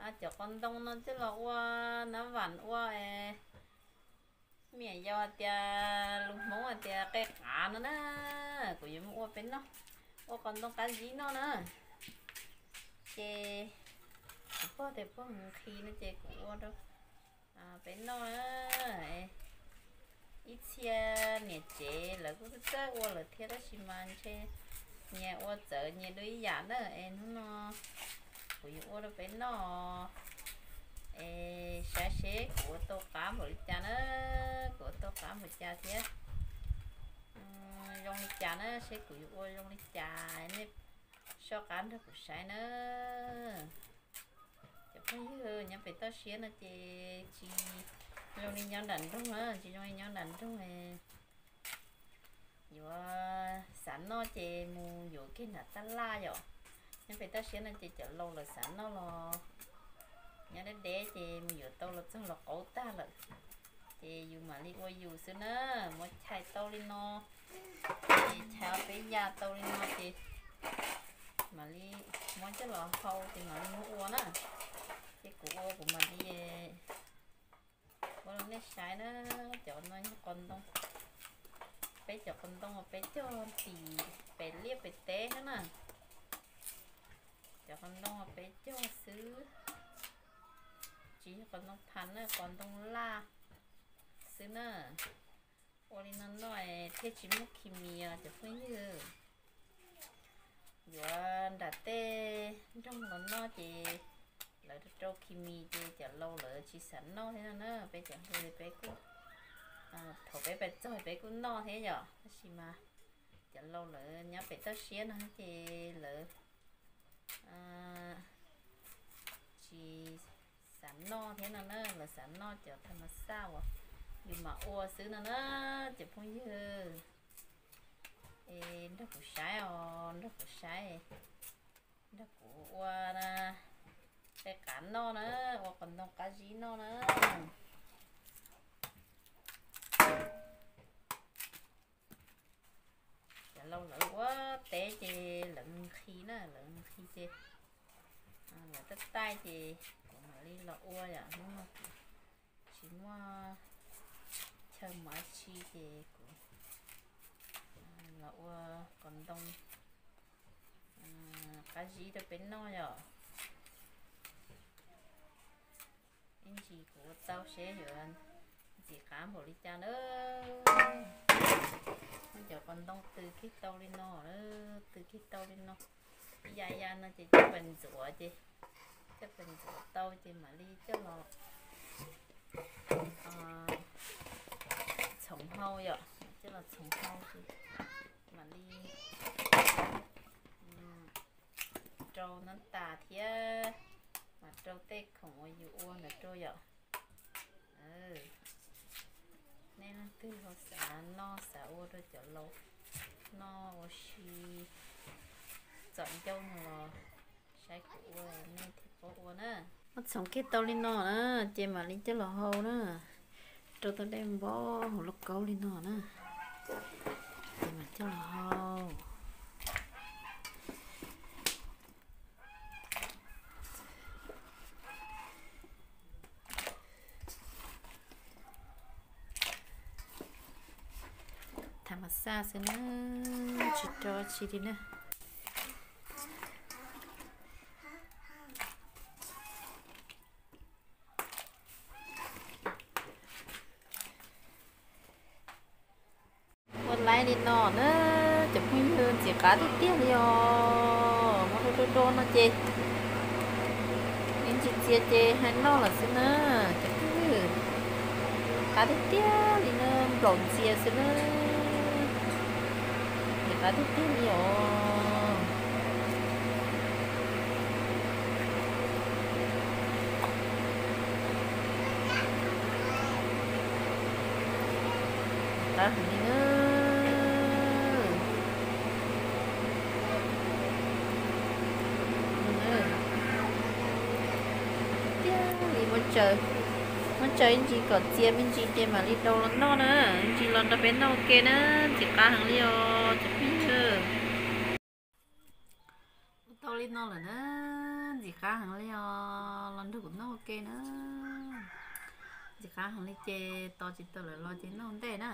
Cov qos ntoo no coj los ua nab vam ua, me nyuam yaus hais tias, lus Hmoob hais tias qe qav no na. Kuv yuav muab ua peb noj, ua qos ntoo qab zib noj na. Ces kuv pog tias pog nqhis no ces kuv ua rau peb noj na. Ib txhia niam tsev lawv kuj txawj ua lawm thiab tab sis mas ntshe nyias ua txawv nyias dua ib yam na. Es hnub no kuv yuav ua rau peb noj, es saib seb kuv ua tau qab npaum li cas na, kuv ua tau qab npaum cas thiab zoo li cas na, seb kuv yuav ua zoo li cas, nej soj qab nrog kuv saib na. Cov phooj ywg, nyob pem toj siab no ces tsis zoo li nyob nram nroog na, tsis zoo li nyob nram nroog. Yuav xav noj ces mus yuav kiag nram tab laj yom. Nyob pem toj siab no ces cov laus lawv xav noj los nyob deb deb ces mus yuav tau los txog los qaub tag lawm. Ces yus mam li ua yus xwb na, muab chais tau li no, ces chais ob peb yam tau li no ces mam li muab coj los hau ces mam li muab ua na. Ces kuv ua kuv mam li ua rau nej saib na. Cov no yog qos ntoo, peb cov qos ntoo uas peb cog tim pem liaj pem teb xwb na. Cov qos ntoo uas peb cog xwb, tsis yog qos ntoo phav na, qos ntoo laj xwb na. Ua li no noj thiaj tsis muaj khi mis os cov phooj ywg. Yuav nram tej nroog los noj ces lawv rau khi mis ces cov laus lawv tsis xav noj thiab no na. Peb cov hluas peb kuj, thaum peb pais txog peb kuj noj thiab yom, tab sis mas cov laus lawv nyob pem toj siab no ces lawv tsis xav noj thiab no na, lawv xav noj cov tha ma xaj uas yus mam ua xwb no na. Cov phooj ywg, es nrog kuv saib os, nrog kuv saib, nrog kuv ua qe qav noj na, ua qos ntoo qab zib noj na. Cov laus lawv ua teb ces lawv nqhis na, lawv nqhis ces lawv taij taij ces kuv mam li los ua yom. Hnub no kuv tsis muaj chaw mus dab tsi ces kuv los ua qos ntoo qab zib rau peb noj yom. Ib ntsis kuv ua tau seb yuav ntxim qab npaum li cas na. Muab cov qos ntoo tws kiag tau li no, tws kiag tau li no. Ib yam ib yam no ces coj pais ntxuav ces, coj pais ntxuav tau ces mam li coj los txhoov hau yom, coj los txhoov hau ces mam li rau nab tas thiab mas rau tej khoom uas yus ua ntawd rau yom. Nej leej twg ho xav noj xav ua rau cov laus noj ua si txom ncauj no los saib kuv ua nej thiaj paub ua na. Muab txhoov kiag tau li no na, ces mam li coj los hau na. Rau tau dej npob hauv lauj kaub li no na, ces mam coj los hau. Tha ma xaj xwb na, tsis rau tsi li na. Ua laib li no na, cov phooj ywg, ntxim qab tiag tiag li os. Muab rau rau rau no ces ib ntsis txias ces hais noj lawm xwb na. Cov phooj ywg, qab tiag tiag li na, nplaum ntxias xwb na. Ntxim qab tiag tiag li os. Qab heev li na. Tiag li, muab tsaws, muab tsaws ib ntsis kom txias me ntsis ces mam li daus los noj na. Ib ntsis los nrog peb noj ua ke na. Ntxim qab heev li os cov phooj ywg. Ua tau li no lawm na, ntxim qab heev li os. Los nrog Kuv noj ua ke na. Ntxim qab heev li ces tos tsis tau lawv los ces noj ua ntej na.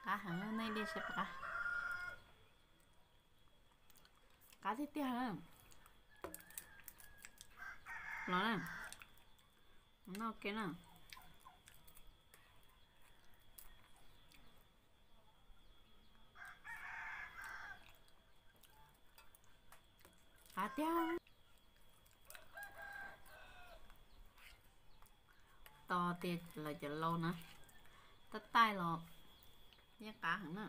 Qab heev, nej dej saib puas qab. Qab tiag tiag na. Los na, noj ua ke na. Qab tiag. Tos tias lawv cov laus na, tab taij los yeej qab heev na.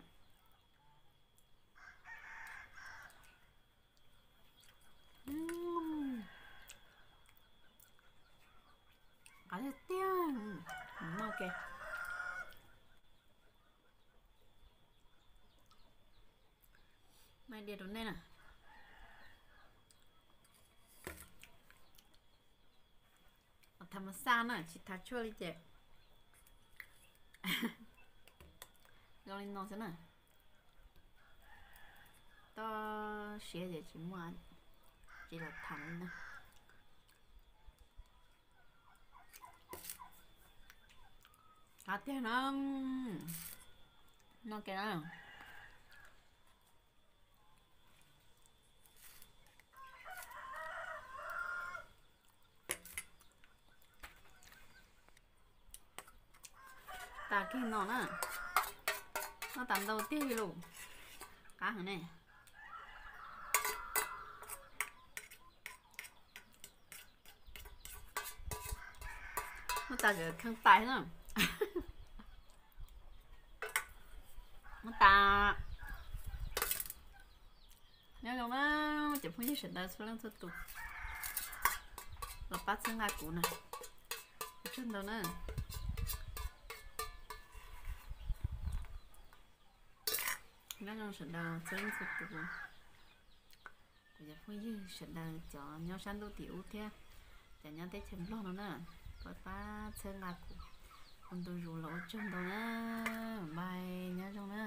Qab tiag tiag. Noj ua ke. Maj diav rau nej na. Tham mas xaj na, tsis tham tshuaj li ces zoo li no xwb na. Toj siab ces tsis muaj, tsis los tham li na. Qab tiag na. Noj ua ke na. Tas kiag no na. Noj tas ntau tiag li lus. Qab heev ne. Muab tas kheej tais na. Muab tas. Nyob zoo na cov phooj ywg sawv daws txhua leej txhua tus los pab txhawb nqa kuv na. Ua tsaug ntau na. Nyob zoo sawv daws txhua leej txhua tus, kuv cov phooj ywg sawv daws cov nyob sab ntuj tim ub thiab cov nyob teb chaws Nplog no na, pab pab txhawb nqa kuv ua ntu zus los ua tsaug ntau na. Bye, nyob zoo na.